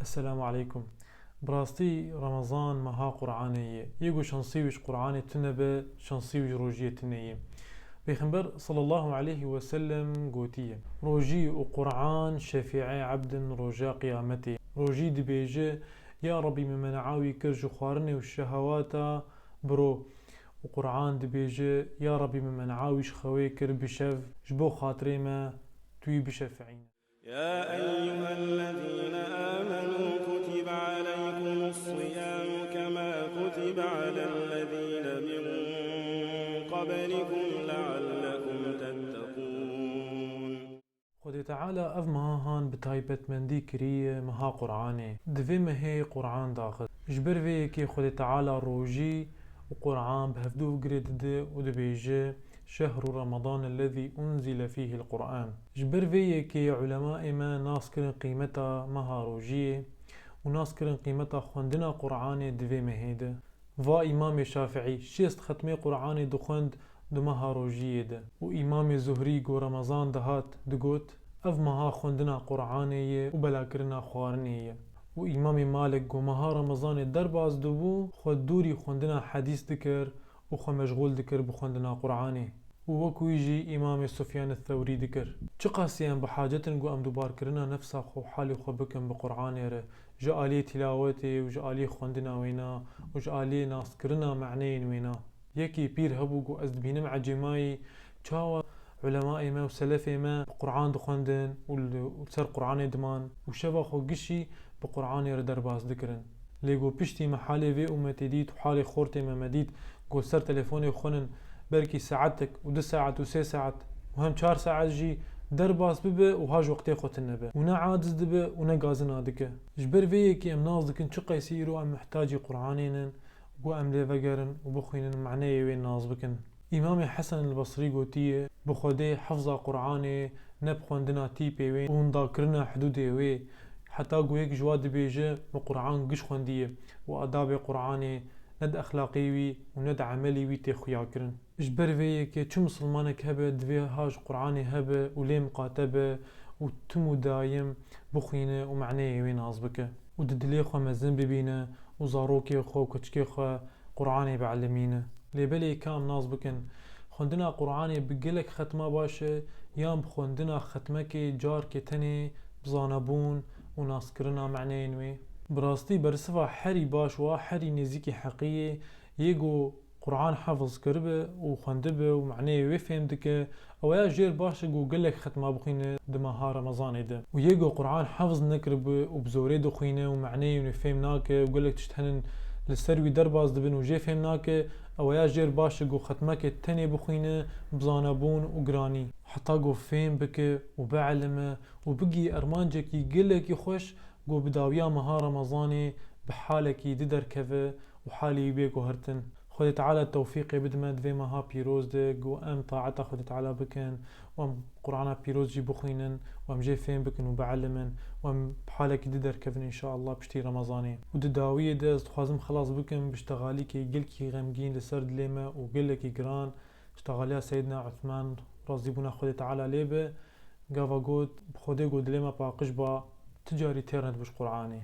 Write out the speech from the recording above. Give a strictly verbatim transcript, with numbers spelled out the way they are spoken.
Esselamu aleykum. Bi rastî Remezan meha Qur'anê ye. Yê ku şansî wî ji Qur'anê tune be, şansî wî ji rojiyê tune ye. Pêxember sallallahu aleyhi ve sellem gotiye, Rojî û Qur'an şefî'ê ebdin roja qiyametê. Rojî dibêje, Ya Rabbî, min mene'a wî kir ji xwarinê û şehewata, biro. Û Qur'an dibêje, Ya Rabbî, min mene'a wî ji xewê kir, bişev, ji bo xatirê me tu wî bişefeîne. يا أيها الذين آمنوا كتب عليكم الصيام كما كتب على الذين من قبلكم لعلكم تتقون. Xwedê Teala ev meha han bi taybetmendî kiriye meha Qur'anê. Di vê mehê Qur'an daxist. Ji ber vê yekê Xwedê Teala rojî û Qur'an bi hevdû girê dide û dibêje, Şehru Ramadan ellezî unzile fîhil Qur'an. Ji ber vê yekê ulemayê me nas kirin qîmeta meha rojiyê û nas kirin qîmeta xwendina Qur'anê di vê mehê de. Va Îmamê Şafiî şêst xetmê Qur'anê dixwend di meha rojiyê de û Îmamê Zuhrî ku Remezan dihat digot, Ev meha xwendina Qur'anê ye û belakirina xwarinê ye. Û Îmamê Malik ku meha Remezanê derbas dibû, xwe dûrî xwendina hedîs dikir û xwe meşxûl dikir bi xwendina Qur'anê. Û wekî wî jî Îmamê Sufyan Thewrî dikir. Çiqasî em bi hacet in ku em dubarkirina nefsa xwe û halê xwe bikin bi Qur'anê re, ji aliyê tilawetê û ji aliyê xwendina wêna û ji aliyê naskirina maneyên wêna. Yekî pîr hebû ku ez dibînim ecêmayî çawa ulemayê me û selefê me bi Qur'an dixwendin û li, û li ser Qur'anê diman û şeva xwe gişî bi Qur'anê re derbas dikirin. Lê ku piştî me halê vê umetê dît û halê xortê me me dît ku li ser telefonê xwe nin, belkî saetek û du saet û sê saet û hem çar saet jî derbas bibe û ha ji wextê xwe tune be û ne aciz dibe û ne gazina dike. Ji ber vê yekê em nas dikin çiqasî îro em mihtacî Qur'anê nin, ku em lê vegerin û bixwînin, maneyê wê nas bikin. Îmamê Hesen el Basrî gotiye, Bi Xwedê hefza Qur'anê ne bi xwendina tîpê wê û windakirina hidûdê wê, heta ku yek ji wa dibêje, Min Qur'an giş xwendiye û adabê Qur'anê ne di exlaqê wî û ne di emelê wî tê xuyakirin. Ji ber vê yekê çi misilmanek hebe divê ha ji Qur'anê hebe û lê miqate be û tim û dayim bixwîne û maneyê wê nas bike û di dilê xwe mezin bibîne û zarokê xwe û keçikê xwe Qur'anê bielimîne. Lê belê ka em nas bikin, xwendina Qur'anê bi gelek xetma baş e yan bi xwendina xetmekê carkê tenê bi zanebûn û naskirina maneyên wê? Bi rastî bersiva herî baş wa herî nêzîkî heqî yê, yê ku Qur'an hefiz kiribe û xwendibe û maneyê wê fêm dike, ew ya jêr baş e ku gelek xetma bixwîne di meha Remezanê de. Û yê ku Qur'an hefiz nekiribe û bi zorê dixwîne û maneyên wê fêm nake û gelek tişt henin li ser wî derbas dibin û jê fêm nake, ew ya jêr baş e ku xetmekê tenê bixwîne bi zanebûn û giranî. Heta ku fêm bike û bielime û bigî ermancekî gelekî xweş ku bi dawiya meha Remezanê bi halekî di derkeve û halê wî bê guhertin. Xwedê Teala tewfîqê bidime di vê meha pîroz de ku em taeta Xwedê Teala bikin û em Qur'ana pîroz jî bixwînin û em jê fêm bikin û bielimin û em bi halekî di derkevin înşaallah piştî Remezanê. Û di dawiyê de ez dixwazim xilas bikim bi ştexalîkê gelkî xemgîn li ser dilê me û gelekî giran, ştexaliya Seyyidina Uthman, razîbûna Xwedê Teala lê be, gava got, Bi Xwedê got dilê me paqij ba, ti carî têr nedibe ji Qur'anê.